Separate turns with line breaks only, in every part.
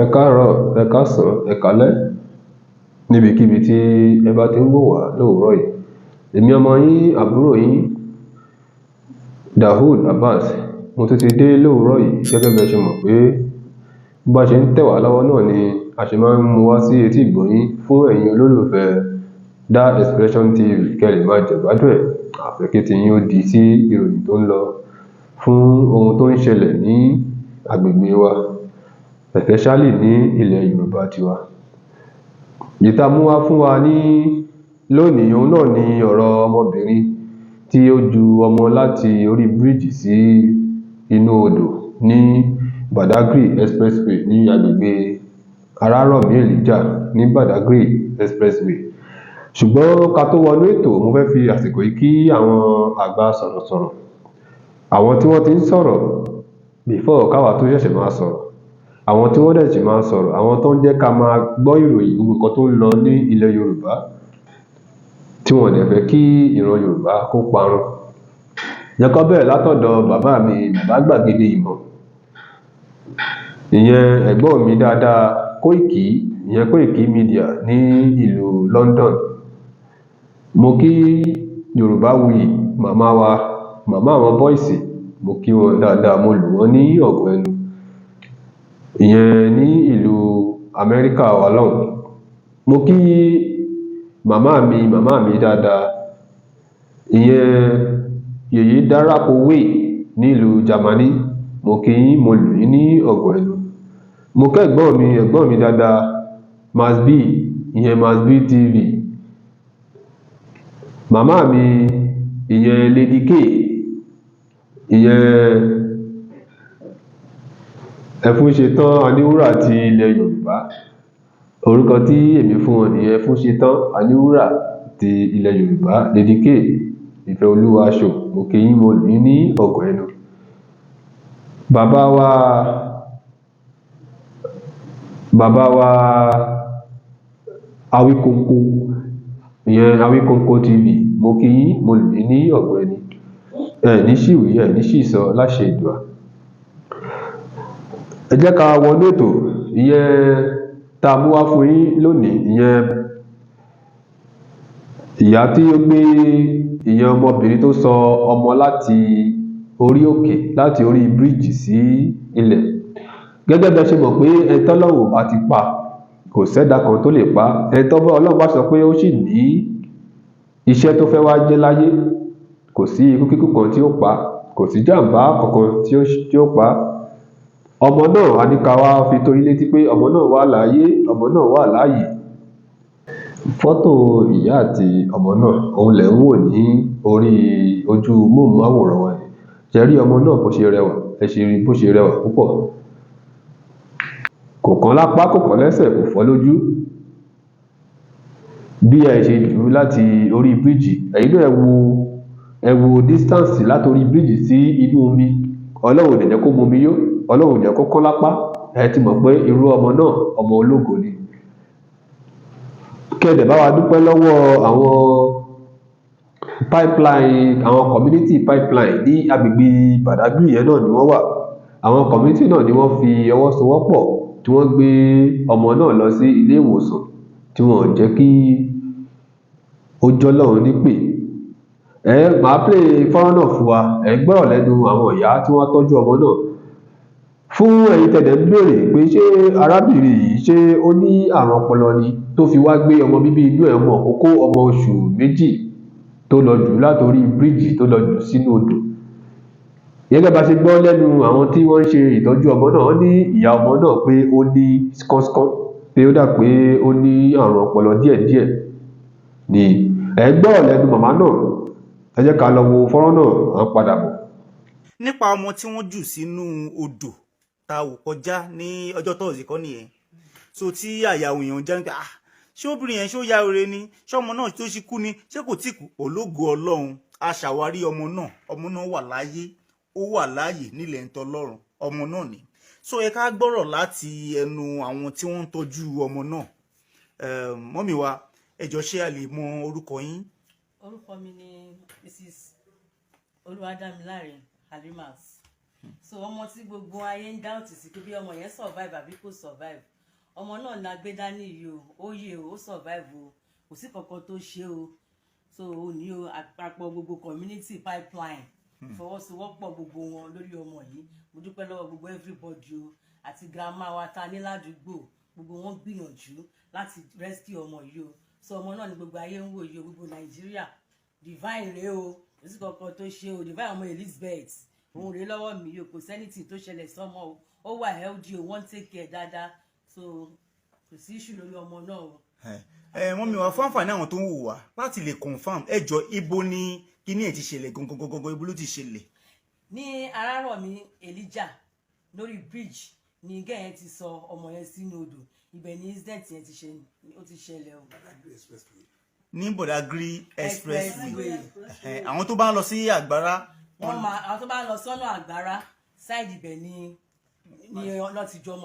Ẹ káàárọ̀, ẹ káàsán, ẹ káalẹ́ níbikíbi tí ẹ bá ti ń wò wá lówùúrọ̀ yìí. Èmi ọmọ yín, àbúrò yín, Dahood Abbas, mo tún ti dé lówùúrọ̀ yìí. Gẹ́gẹ́ bí ẹ ṣe mọ̀ pé bó bá ṣe ń tẹ̀ wá lọ́wọ́ náà ni a ṣe máa ń mú wá sí etí ìgbọ́ yín fún ẹ̀yin olólùfẹ́ Da Expression TV, kẹ́ ẹ lè máa jẹ̀gbádùn ẹ̀. Àfẹ́ kí tiyín ó di sí ìròyìn tó ń lọ fún ohun tó ń ṣẹlẹ̀ ní agbègbè wa, especially ní ilẹ̀ Yorùbá tiwa. Èyí tá a mú wá fún wa ní lónìí, òun náà ni ọ̀rọ̀ ọmọbìnrin tí ó ju ọmọ láti orí bíríìjì sí inú odò ní Badagry Expressway, ní agbègbè Arárọ̀mí Elijah ní Badagry Expressway. Ṣùgbọ́n ká tó wọnú ètò, mo fẹ́ fi àsìkò yìí kí àwọn àgbà sọ̀rọ̀sọ̀rọ̀, àwọn tí wọ́n ti ń sọ̀rọ̀ before káwa tó ṣẹ̀ṣẹ̀ máa sọ̀rọ̀, àwọn tí wọ́n dẹ̀ sì máa sọ̀rọ̀, àwọn tó ń jẹ́ ká máa gbọ́ ìròyìn gbogbo nǹkan tó ń lọ ní ilẹ̀ Yorùbá, tí wọn ò dẹ̀ fẹ́ kí ìran Yorùbá kó parun. Jẹ́ kó bẹ̀rẹ̀ látọ̀dọ̀ bàbá mi, bàbá Gbàgede Ìmọ̀, ìyẹn ẹ̀gbọ́n mi dáadáa, Kóìkì, ìyẹn Kóìkì Media ní ìlú London. Mo kí Yorùbá Wuyì, màmá wa, màmá àwọn boys, mo kí wọn dáadáa, mo lù wọ́n ní ọ̀gọ̀ ẹnu, ìyẹn ní ìlú Amẹ́ríkà wa lọ́hùn. Mo kí màmá mi, màmá mi dáadáa, ìyẹn Yèyé Dárákowé nílùú Jámánì, mo kí yín, mo lù yín ní ọ̀gọ̀ ẹnu. Mo kẹ́gbọ́n mi, ẹ̀gbọ́n mi dáadáa, Masbi, ìyẹn Masbi TV. Màmá mi, ìyẹn Lady K, ìyẹn Ẹfúnṣetán Aníwúrà ti ilẹ̀ Yorùbá. Orúkọ tí èmi fún wọn nìyẹn, Ẹfúnṣetán Aníwúrà ti ilẹ̀ Yorùbá, Lady K Ìfẹ́ Olúwa Show, mo kí yín, mo lù yín ní ọ̀gọ̀ ẹnu. Bàbá wa, bàbá wa Awíkonko, ìyẹn Awíkonko TV, mo kí yín, mo lù yín ní ọ̀gọ̀ ẹnu. Ẹ ní ṣìwí, ẹ ní ṣìsọ láṣẹ Èdùà. Ẹ jẹ́ ká wọnú ètò ìyẹn tá a mú wá fún yín lónìí, ìyẹn ìyá tí ó gbé, ìyẹn ọmọbìnrin tó sọ ọmọ láti orí òkè, láti orí bíríìjì sí ilẹ̀. Gẹ́gẹ́ bí ẹ ṣe mọ̀ pé ẹni tọ́lọ́run ò bá ti pa, kò sẹ́dá kan tó lè pa. Ẹni tọ́bọ́ Ọlọ́run bá sọ pé ó sì ní iṣẹ́ tó fẹ́ wá jẹ́ láyé, kò sí ikú kíkú kan tí ó pa, kò sí jàǹbá kankan tí ó pa ọmọ náà. A ní ká wá fi tó yín létí pé ọmọ náà wà láàyè, ọmọ náà wà láàyè. Fọ́tò ìyá àti ọmọ náà, òun lẹ̀ ń wò ní orí ojú móhùnmáwòrán wa yìí. Ṣe rí ọmọ náà bó ṣe rẹwà? Ẹ ṣe rí bó ṣe rẹwà púpọ̀. Kò kán lápá, kò kán lẹ́sẹ̀, kò fọ́ lójú. Bí ẹ ṣe jù ú láti orí bíríìjì, ẹ̀yin náà ẹ wo, ẹ wo distance láti orí bíríìjì sí inú omi. Ọlọ́run ò dẹ̀ jẹ́ kó momi yó, Ọlọ́run ò jẹ́ kó kán lápá. Ẹ ti mọ̀ pé irú ọmọ náà, ọmọ ológo ni. Kẹ́ ẹ dẹ̀ bá wa dúpẹ́ lọ́wọ́ àwọn pipeline, àwọn community pipeline ní agbègbè Badagry yẹn náà ni wọ́n wà. Àwọn community náà ni wọ́n fi ọwọ́ sowọ́pọ̀ tí wọ́n gbé ọmọ náà lọ sí ilé ìwòsàn, tí wọn ò jẹ́ kí ó jọ́lọ́run nípè. Ẹ máa play fọ́nrán náà fún wa, ẹ gbọ́rọ̀ lẹ́nu àwọn ìyá tí wọ́n tọ́jú ọmọ náà. Fún ẹ̀yin tẹ̀dẹ̀ ń béèrè pé ṣé arábìnrin yìí, ṣé ó ní àrùn ọpọlọ ni tó fi wá gbé ọmọ bíbí inú ẹ̀, ọmọ òkókó, ọmọ oṣù 2, tó lọ jù látòrí bíríìjì, tó lọ jù sínú odò? Gẹ́gẹ́ bá ṣe gbọ́ lẹ́nu àwọn tí wọ́n ń ṣe ìtọ́jú ọmọ náà, wọ́n ní ìyá ọmọ náà pé ó ní skánskán, pé ó dà pé ó ní àrùn ọpọlọ díẹ̀díẹ̀ ni. Ẹ gbọ́ lẹ́nu màmá náà. Ẹ jẹ́ ká lọ wo fọ́nrán náà, à ń padà bọ̀.
Nípa ọmọ tí wọ́n jù sínú odò tá a wò kọjá ní ọjọ́ tọ́sí kọ́ nìyẹn, so tí àyà àwọn èèyàn já ń pẹ́, ah, ṣé obìnrin yẹn, ṣó ya ore ni? Ṣé ọmọ náà tó ṣì kú ni? Ṣé kò tí kú? Ológo Ọlọ́run, a ṣàwárí ọmọ náà. Ọmọ náà wà láyé, ó wà láàyè nílẹ̀ ń tọlọ́run. Ọmọ náà ni. So ẹ ká gbọ́rọ̀ láti ẹnu àwọn tí wọ́n ń tọ́jú ọmọ náà. Mummy wa, ẹ jọ̀ọ́, ṣé a lè mọ orúkọ yín?
Orúkọ mi ni Mrs Olúwadámiláre Halimat. So ọmọ tí gbogbo ayé ń doubt sí pé bí ọmọ yẹn survive àbí kò survive. Ọmọ náà la gbé dání yìí o, ó yè o, ó survive o, kò sí kankan tó ṣe o. So ó ní o, àpapọ̀ gbogbo community pipeline, ìfọwọ́sowọ́pọ̀ gbogbo wọn lórí ọmọ yìí. Mo dúpẹ́ lọ́wọ́ gbogbo everybody o, àti grandma wa ta ní ládùúgbò, gbogbo wọn gbìyànjú láti rescue ọmọ yìí o. So ọmọ náà ni gbogbo ayé ń wò yìí o, gbogbo Nàìjíríà. Divine rèé o, kò sí kankan tó ṣe o. Divine ọmọ Elizabeth, òun rèé lọ́wọ́ mi yìí o. Kò sí anything tó ṣẹlẹ̀ sọ́mọ o, ó wà healthy o, wọ́n take care dáadáa, so kò sí issue lórí ọmọ náà o.
Ẹ mummy wa, fún àǹfààní àwọn tó ń wò wá láti lè confirm, ẹ jọ, ibo ni kíní ẹ̀ ti ṣẹlẹ̀ gangan gangan? Ibo ló ti ṣẹlẹ̀?
Ní Arárọ̀mí Elijah, lórí bridge ní girl yẹn ti sọ ọmọ yẹn sínú odò. Ibẹ̀ ní incident yẹn ti ṣe, ó ti ṣẹlẹ̀ o.
Ní Badagry Expressway?
Expressway.
Àwọn tó bá ń lọ sí Àgbàrá?
Wọ́n máa, àwọn tó bá ń lọ sọ́nà Àgbàrá side, ibẹ̀ ni ló ti jọ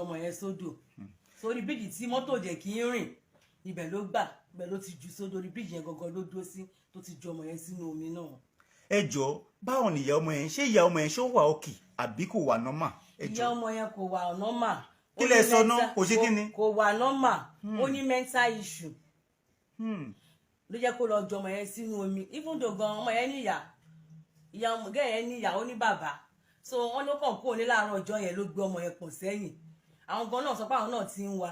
ọmọ yẹn sódò, sórí bíríjì tí mọ́tò jẹ́ kí ń rìn. Ibẹ̀ ló gbà, ibẹ̀ ló ti jù sódò. Orí bíríjì yẹn gangan ló dúró sí tó ti ju ọmọ yẹn sínú omi náà.
Ẹ jọ, báwo ni ìyá ọmọ yẹn? Ṣé ìyá ọmọ yẹn, ṣó wà okay àbí kò wà normal? Ẹ
Ìyá
jọ.
ọmọ yẹn kò wà normal.
Kí lẹ sọ náà? Kò ṣe kí ni?
Kò wà normal, ó ní mental issue ló jẹ́ kó lọ jọ ọmọ yẹn sínú omi. Even though gan ọmọ yẹn níyà, ìyá ọmọ gẹ́ yẹn níyà, ó ní bàbá, so wọn ló kàn kúrò ní láàárọ̀ ọjọ́ yẹn, ló gbé ọmọ yẹn pọ̀ sẹ́yìn. Àwọn gan náà sọ pé àwọn náà ti ń wa,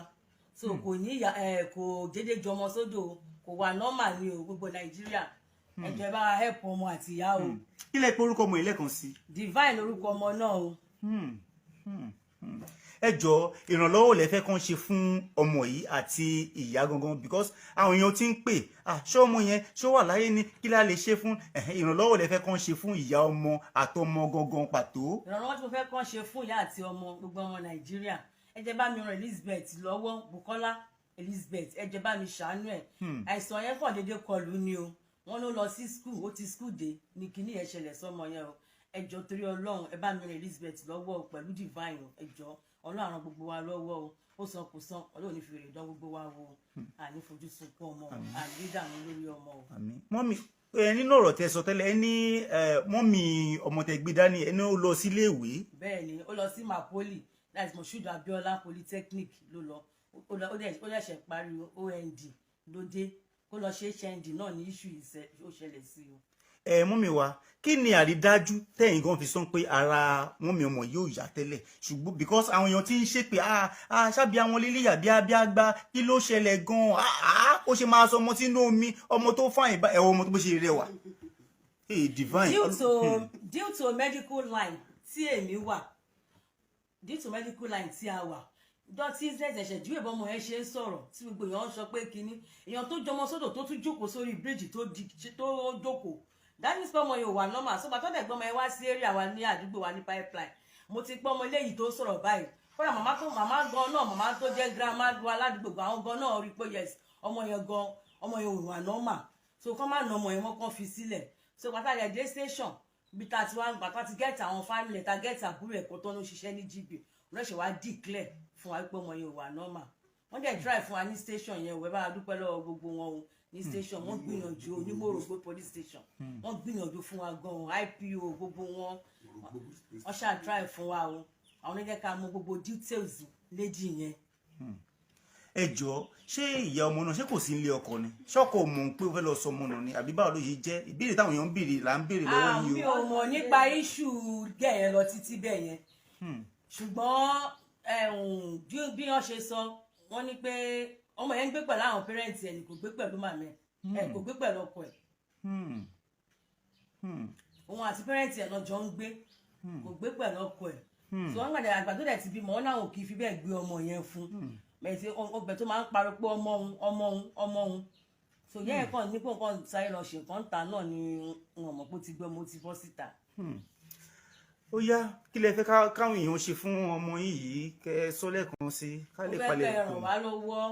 so kò ní ìyá ẹ, kò déédéé jọ ọmọ sódò o, kò wà normal ni o. Gbogbo Nàìjíríà, ẹ jọ̀ọ́, ẹ bá wa help ọmọ àti ìyá o.
Kí lẹ pé orúkọ ọmọ yìí lẹ́ẹ̀kan sí?
Divine lórúkọ ọmọ náà o.
Ẹ jọ, ìrànlọ́wọ́ lẹ fẹ́ kàn ṣe fún ọmọ yìí àti ìyá gangan? Because àwọn èèyàn ti ń pè, ah, ṣé ọmọ yẹn, ṣó wà láyé ni? Kí la lè ṣe fún? Ìrànlọ́wọ́ lẹ fẹ́ kàn ṣe fún ìyá ọmọ àtọmọ gangan pàtó?
Ìrànlọ́wọ́ tí mo fẹ́ kàn ṣe fún ìyá àti ọmọ, gbogbo ọmọ Nàìjíríà, ẹ jẹ́ bá mi ràn Elizabeth lọ́wọ́, Bukola Elizabeth, ẹ jẹ́ bá mi ṣàánú ẹ̀. Àìsàn yẹn kàn déédéé kọlù ni o. Wọ́n ló lọ sí school, ó ti school dé ní kinní yẹn ṣẹlẹ̀ sọ́mọ yẹn o. Ẹ jọ̀ọ́, torí Ọlọ́run, ẹ bá mi ràn Elizabeth lọ́wọ́ o, pẹ̀lú Divine o. Ẹ jọ̀ọ́, Ọlọ́run ràn gbogbo wa lọ́wọ́ o. Ó san kò san, Ọlọ́run ní fi rè dán gbogbo wa wò. Àní fojú sunkún ọmọ o, àní dààmú lórí ọmọ o.
Àmín. Mummy ẹ, nínú ọ̀rọ̀ tẹ́ sọ tẹ́lẹ̀, ẹ ní mummy ọmọ tẹ́ gbé dání, ẹ ní ó lọ sílé ìwé.
Bẹ́ẹ̀ ni, ó lọ sí MAPOLY, that's Moshood Abiola Polytechnic ló lọ. Ó dẹ̀ ṣe parí OND ló dé kó lọ ṣe HND náà ní issue ìṣe ó ṣẹlẹ̀ sí o.
Ẹ mummy wa, kí ni àrídájú tẹ̀yin gan fi sọ pé ara mummy ọmọ yóò yá tẹ́lẹ̀? Ṣùgbọ́n because àwọn èèyàn ti ń ṣe pé, ah ah, ṣábí àwọn lílé yàbí abíágbá, kí ló ṣẹlẹ̀ gan? Ah ah, ó ṣe máa sọ ọmọ sínú omi, ọmọ tó fàyìn bá ẹ̀wọ̀n, ọmọ tó bó ṣe rẹwà. Hey, Divine.
Due to medical line tí èmi wà, due to medical line tí a wà, jọ tí ṣẹ̀ṣẹ̀ júwèé bọ́mọ yẹn ṣe ń sọ̀rọ̀, tí gbogbo èèyàn ń sọ pé kínní, èèyàn tó jọmọ sódò, tó tún jókòó sórí bíríìjì tó di tó jókòó, that means pé ọmọ yẹn ò wà normal. So bàtọ́ dẹ̀ gbọ́mọ yẹn wá sí area wa ní àdúgbò wa ní pipeline, mo ti pọ́ ọmọ eléyìí tó ń sọ̀rọ̀ báyìí. Kódà màmá tó, màmá gan náà, màmá tó jẹ́ grandma wa ládùúgbò, àwọn gan náà rí pé yes, ọmọ yẹn gan, ọmọ yẹn ò wà normal, so kọ́ má nà ọmọ yẹn mọ́, kán fi sílẹ̀. So pàtàkì ẹ̀ dé station bí ta ti wá gbà, tá ti get àwọn family, ta get àbúrò ẹ̀kọ́ tó ń ṣiṣẹ́ ní GB, wọ́n ṣe wá declare fún wa pé ọmọ yẹn ò wà normal. Wọ́n dẹ̀ try fún wa ní station yẹn. Wẹ́ bá a dúpẹ́ lọ́wọ́ gbogbo wọn o ní station. Wọ́n gbìyànjú onímọ̀rògbó police station, wọ́n gbìyànjú fún wa gan-an. IPO, gbogbo wọn, wọ́n ṣáà try fún wa o. Àwọn oníjẹ́ ká mọ gbogbo details lady yẹn.
Ẹ jọ, ṣé ìyá ọmọ náà, ṣé kò sí ilé ọkọ ni? Ṣọkọ mọ̀ pé ó fẹ́ lọ sọ ọmọ nù ni, àbí báwo ló ṣe jẹ́? Ìbéèrè táwọn èèyàn ń béèrè là ń béèrè lọ́wọ́ yìí.
Mi
o.
ò mọ̀ nípa issue girl yẹn lọ títí bẹ́ẹ̀ yẹn, ṣùgbọ́n bí wọ́n ṣe sọ, wọ́n ní pé ọmọ yẹn ń gbé pẹ̀lú àwọn parents ẹ̀ ní, kò gbé pẹ̀lú màmá ẹ̀, kò gbé pẹ̀lú ọkọ ẹ̀. Òun àti parents ẹ̀ lọ́jọ́ ń gbé, kò gbé pẹ̀lú ọkọ ẹ̀. So wọ́n gbàdé àgbà tó dẹ̀ ti bímọ, wọn náà ò kì í fi bẹ́ẹ̀ gbé ọmọ yẹn fún bẹ́ẹ̀ tí ọgbẹ́ tó máa ń pariwo pé ọmọ òun, ọmọ òun, ọmọ òun. So yẹ́n ẹ̀ kàn ní pé nǹkan sáré lọ ṣe nǹkan ta náà ni wọn mọ̀ pé ó ti gbé ọmọ, ó ti bọ́ síta.
Ó yá, kí lẹ fẹ́ káwọn èèyàn ṣe fún ọmọ yìí? Kẹ́ ẹ sọ lẹ́ẹ̀kan sí, ká
Mo
lè
fẹ́
palẹ̀
kẹ́ ẹ ràn
kù
wá lọ́wọ́.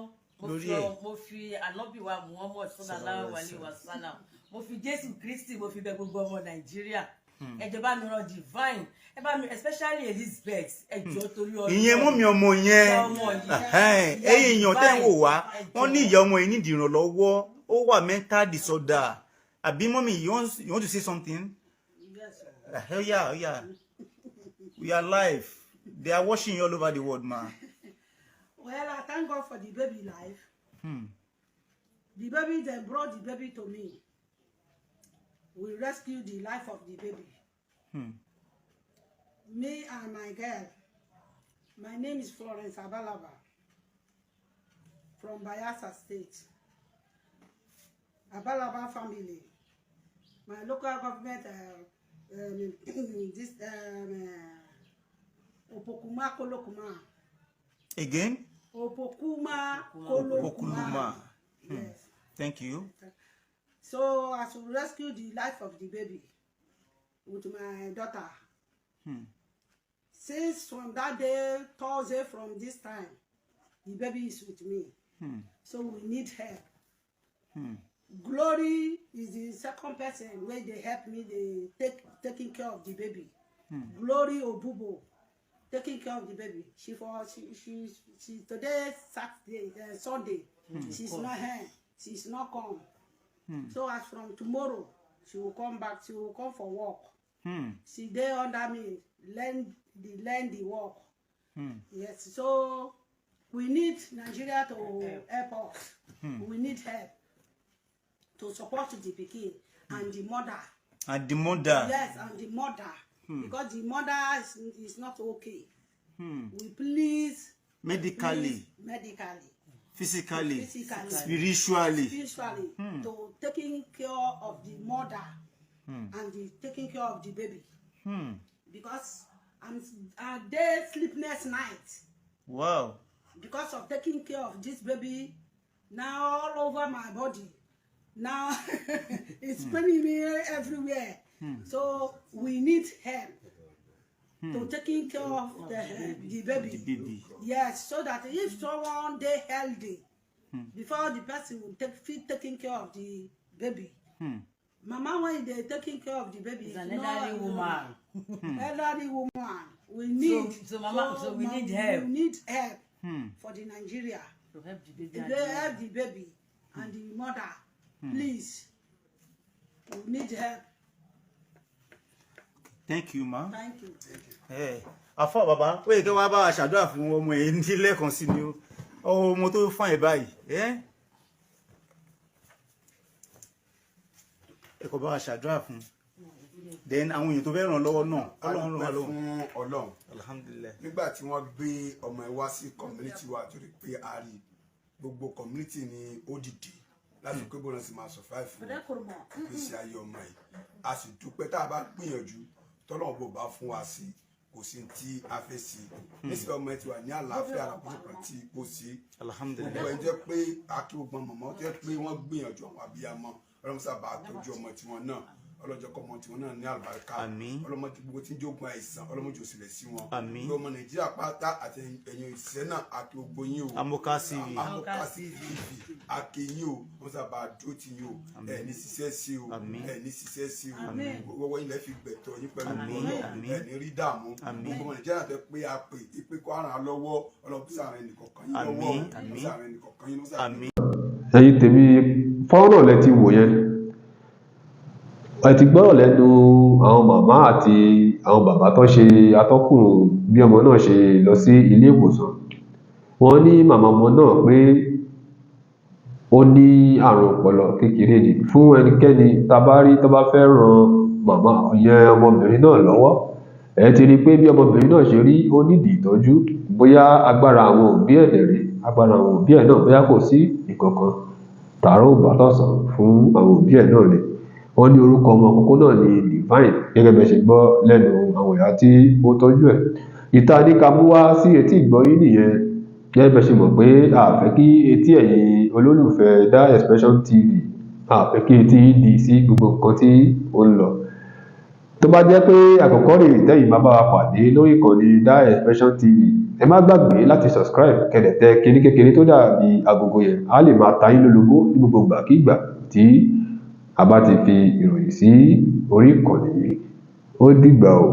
Mo
lórí
fi
ẹ̀.
Mo fi ànábì wa Muhammad sallallahu alaihi wasallam, mo fi Jésù Kristi, mo fi bẹ̀ gbogbo ọmọ Nàìjíríà. Ẹ jọ̀ọ́, bá mi ràn Divine, ẹ bá mi, especially Elizabeth, ẹ jọ̀ọ́, torí Ọlọ́run.
Ìyẹn mummy ọmọ yẹn.
Ìyá ọmọ yìí.
Ẹ̀hẹ́n, ẹ̀yin èèyàn tẹ́ ń wò wá,
Ẹ jọ̀ọ́.
wọ́n ní ìyá ọmọ yìí nídìí ìrànlọ́wọ́, ó wà mental disorder. Àbí mummy, you want to say something?
Yes, sir.
Oh yeah, oh yeah. We are live. They are watching you all over the world, ma.
Well, I thank God for the baby life. The baby, they brought the baby to me. We rescued the life of the baby. Me and my girl. My name is Florence Abalaba from Bayelsa State. Abalaba family. My local government, this Opokuma Kolokuma.
Again?
Opokuma Kolokuma.
Okuluma.
Yes.
Thank you.
So as we rescue the life of the baby with my daughter, since from that day, Thursday from this time, the baby is with me. So we need help. Glory is the second person where they help me, they taking care of the baby. Glory Obubo, taking care of the baby. She for she today Saturday, Sunday. She's not here. She's not come. So as from tomorrow, she will come back. She will come for work. She there under me, learn the work. Yes. So we need Nigeria to help us. We need help to support the pikin and the mother.
And the mother.
Yes, and the mother. Because the mother is not okay. We please
Medically,
please, medically,
physically,
physically,
spiritually.
Spiritually, to taking care of the mother and the taking care of the baby. Because I'm a day sleepless night because of taking care of this baby now all over my body. Now it's paining me everywhere. So we need help to taking care of the baby.
The baby.
Yes, so that if someone dey healthy, before the person will take fit taking care of the baby. Mama when they taking care of the baby
Is an
is not-
elderly woman.
Elderly woman. We need
So mama, so we need help.
We need help for the Nigeria.
To help the baby
They
and the mother.
Help the baby and the mother. Please. We need help.
Thank you, ma.
Thank you.
Ẹ àfọ bàbá ó yẹ kí wọ́n bá wa ṣàdúrà fún ọmọ ẹ̀ ní lẹ́ẹ̀kan sí ni o, ọmọ tó fún ẹ báyìí, ẹ ẹ kò bá wa ṣàdúrà fún, then àwọn èèyàn tó fẹ́ ràn lọ́wọ́ náà, Ọlọ́run ràn wá
A dúpẹ́
lọ́wọ́.
Fún Ọlọ́run.
Alhamdulillahi.
Nígbà tí wọ́n gbé ọmọ ẹ wá sí community wa, torí pé a rí gbogbo community ni ó dìde láti pé bọ́lá sì máa survive fún ìgbésí ayé ọmọ yìí. A sì dúpẹ́. Tá a bá gbìyànjú, tọ́lọ́run bò bá fún wa sí, kò sí tí a fẹ́ sí. Nísìnyí ọmọ ẹ ti wà ní àlàáfíà, àràkóso kan tí kò sí.
Alhamdulillahi.
Gbogbo ẹ jẹ́ pé akí gbogbo mọ̀mọ́ jẹ́ pé wọ́n gbìyànjú, àwọn abiyamọ, Ọlọ́run sábà tọ́jú ọmọ tiwọn náà, ọlọ́jọ́ kọ́ ọmọ tiwọn náà ní àlùbáríkà.
Àmín.
Ọlọ́mọ tí gbogbo tí ń jogun àìsàn, ọlọ́mọdé òsìlẹ̀ sí wọn.
Àmín.
Gbogbo ọmọ Nàìjíríà pátá àti ẹ̀yin òṣìṣẹ́ náà, àti gbogbo yín o.
Amokasi TV.
Amokasi TV, akínyìn o. Wọ́n sábà dúró ti yín o. Ẹ̀ ní ṣiṣẹ́ sí o.
Àmín.
Ẹ̀ ní ṣiṣẹ́ sí o.
Àmín.
Gbogbo yín lẹ́ fi gbẹ̀tọ̀ yín pẹ̀lú
Àmín.
Ọlọ́run.
Àmín.
Ẹ̀ ní rí dààmú.
Àmín.
Gbogbo ọmọ Nàìjíríà tẹ pé a pè é pé kó ràn án lọ́wọ́, Ọlọ́run sáà rẹ̀ nìkọ̀ọ̀kan yín lọ́wọ́.
Àmín. Àmín.
Sáà rẹ̀ nìkọ̀ọ̀kan yín lọ́wọ́.
Àmín.
Ẹ̀yin tèmi, fọ́nrán lẹ ti wò yẹn. Ẹ ti gbọ́rọ̀ lẹ́nu àwọn màmá àti àwọn bàbá tó ṣe atọ́kùn bí ọmọ náà ṣe lọ sí ilé ìwòsàn. Wọ́n ní màmá ọmọ náà pé ó ní àrùn ọpọlọ kékeré ni. Fún ẹnikẹ́ni tá a bá rí tó bá fẹ́ ran màmá ìyẹn ọmọbìnrin náà lọ́wọ́, ẹ ti rí i pé bí ọmọbìnrin náà ṣe rí, ó nídìí ìtọ́jú. Bóyá agbára àwọn òbí ẹ̀ dẹ̀ rèé, agbára àwọn òbí ẹ̀ náà, bóyá kò sí nǹkan kan tààrọ̀ ò bá tọ̀sán fún àwọn òbí ẹ̀ náà ni. Wọ́n ní orúkọ ọmọ àkọ́kọ́ náà ní Divine, gẹ́gẹ́ bí ẹ ṣe gbọ́ lẹ́nu àwọn ìyá tí ó tọ́jú ẹ̀. Ìta ní ká mú wá sí etí ìgbọ́ yín nìyẹn. Gẹ́gẹ́ bí ẹ ṣe mọ̀ pé a fẹ́ kí etí ẹ̀yin olólùfẹ́ Da Expression TV, a fẹ́ kí etí yín di sí gbogbo nǹkan tí ó ń lọ. Tó bá jẹ́ pé àkọ́kọ́ rèé tẹ́yin máa bá wa pàdé lórí ìkànnì Da Expression TV, ẹ má gbàgbé láti subscribe, kẹ́ tẹ kinní kékeré tó dàbí agogo yẹn, á lè máa ta yín lólobó ní gbogbo ìgbàkígbà tí a bá ti fi ìròyìn sí orí ìkànnì yìí. Ó dìgbà o.